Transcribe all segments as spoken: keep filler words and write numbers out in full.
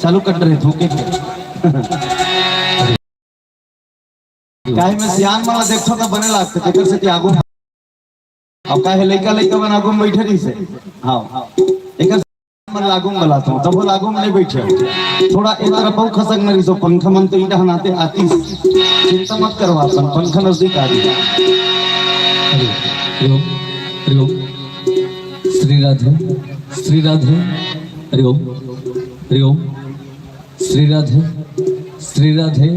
चालू कर रहे थे, ओके। काहे में सियान मन ला देखथो त बने लागथे, तेकर सेती आगू। अब काहे लइका, लइका मन आगू में बैठे रहिसे। हाँ, एकर मन ला आगू में बलाथो, तभो ला आगू में नहीं बैठे। थोड़ा ए तरफ अउ खसक न रहिसो, पंखा मन तो ईटा हनाते आतीस। चिंता मत करवा, अपन पंखा नजदीक आ रही। हरि ओम, हरि ओम। श्री राधे, श्री राधे। हरि ओम, हरि ओम। श्री राधे, श्री राधे।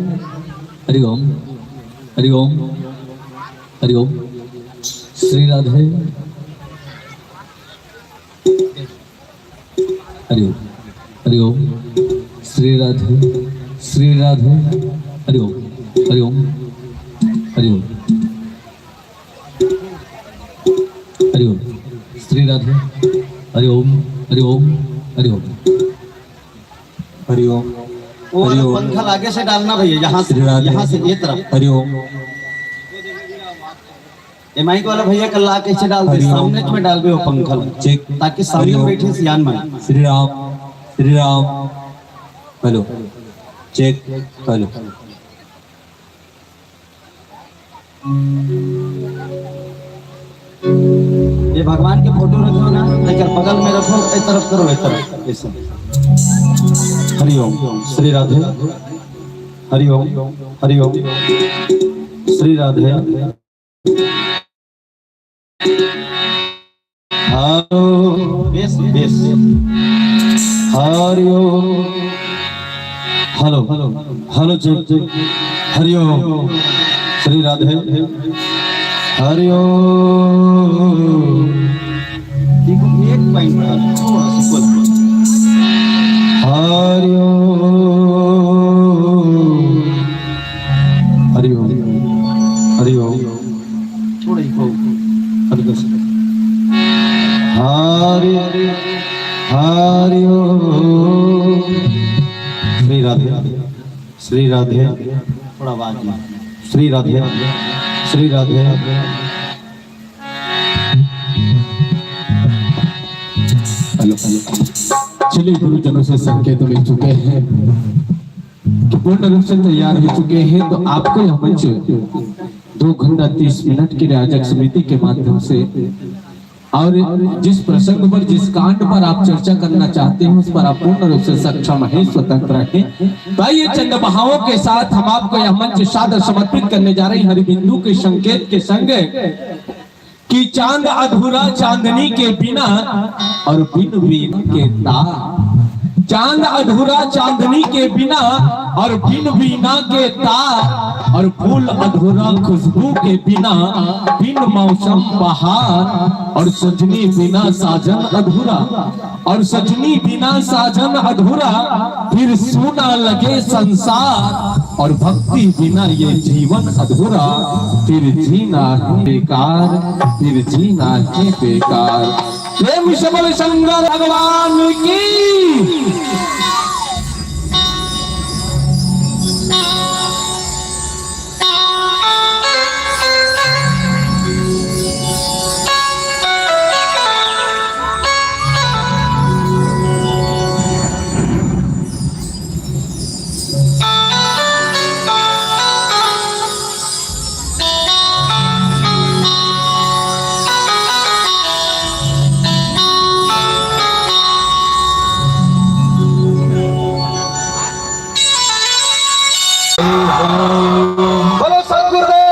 हरि ओम, हरि ओम, हरि ओम। श्री राधे। हरि ओम, हरि ओम। श्री राधे, श्री राधे। हरि ओम, हरि ओम, हरि ओम। हरि ओम। श्री राधे। हरि ओम, हरि ओम, हरि ओम। हरि ओम। वो वाला हरि ओम। पंखा लागे से डालना भैया, यहाँ से, श्री राधे। यहाँ से ये तरफ। हरि ओम। ये माइक वाला भैया का ला कैसे डाल दे, हरि ओम। सामने में डाल दे वो पंखा, चेक। ताकि सामने हरि ओम। बैठे सियान मन। Shri Ram, Shri Ram. Hello, check. Hello. ये भगवान के फोटो रखो ना, एकर बगल में रखो, ए तरफ करो, ए तरफ, ऐसे। Hari Om, Shri Radhe. Hari Om, Hari Om. Shri Radhe. Hello, bass, bass. Hari Om. Hello, hello, check, check. Hari Om. Shri Radhe. Hari Om. देखो, एक पॉइंट पर थोड़ा सा बोल। हरि ओम। हरि ओम। हरि ओम। थोड़ा ही को हल्का सा। हरि, हरि ओम। श्री राधे, श्री राधे। थोड़ा आवाज में। श्री राधे, श्री राधे। Hello, hello. चलिए, गुरुजनों से संकेत मिल चुके हैं। पूर्ण रूप से तैयार हो चुके हैं, तो आपको यह मंच दो घंटा तीस मिनट के लिए आयोजक समिति के माध्यम से, और जिस प्रसंग पर, जिस कांड पर आप चर्चा करना चाहते हैं, उस पर आप पूर्ण रूप से सक्षम हैं, स्वतंत्र हैं। तो आइए, चंद बहावों के साथ हम आपको यह मंच सादर समर्पित करने जा रहे हैं, हरि बिंदु के संकेत के संग कि चांद अधूरा चांदनी के बिना, और बिन वीणा के तार। चांद अधूरा चांदनी के बिना, और बिन वीणा के तार, और फूल अधूरा खुशबू के बिना, बिन मौसम बहार, और सजनी बिना साजन अधूरा, और सजनी बिना साजन अधूरा, फिर सूना लगे संसार, और भक्ति बिना ये जीवन अधूरा, फिर जीना ही बेकार, फिर जीना ही बेकार। प्रेम से बोले शंकर भगवान की।